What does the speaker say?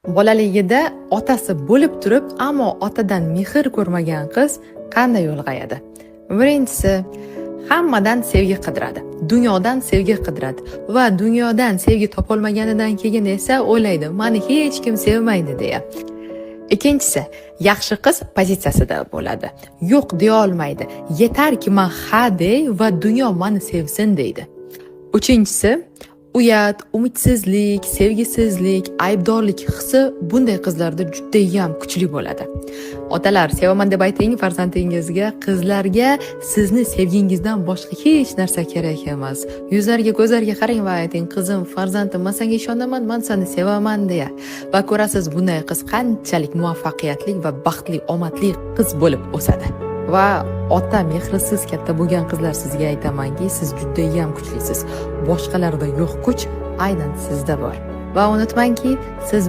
Bolaligida otasi bo'lib turib, ammo otadan mehr ko'rmagan qiz qanday ulg'ayadi? Birinchisi, hammadan sevgi qidiradi, dunyodan sevgi qidiradi va dunyodan sevgi topolmaganidan keyin esa o'ylaydi, mani hech kim sevmaydi deya. Ikkinchisi, yaxshi qiz pozitsiyasida bo'ladi. Yo'q deya olmaydi. Yetarki, man ha dey va dunyo mani sevsin deydi. Uchinchisi, uyat, umidsizlik, sevgisizlik, aybdorlik hisi bunday qizlarda judayam kuchli bo'ladi. Otalar, sevaman deb ayting farzandingizga. Qizlarga sizni sevgingizdan boshqa hech narsa kerak emas. Yuzlariga, ko'zlariga qarang va ayting: "Qizim, farzandim, man senga ishonaman, man seni sevaman", deya. Va ko'rasiz, bunday qiz qanchalik muvaffaqiyatli va baxtli, omadli qiz bo'lib o'sadi. Va ota mehrisiz katta bo'lgan qizlar, sizga aytamanki, siz judayam kuchlisiz. Boshqalarda yo'q kuch aynan sizda bor. Va unutmangki, siz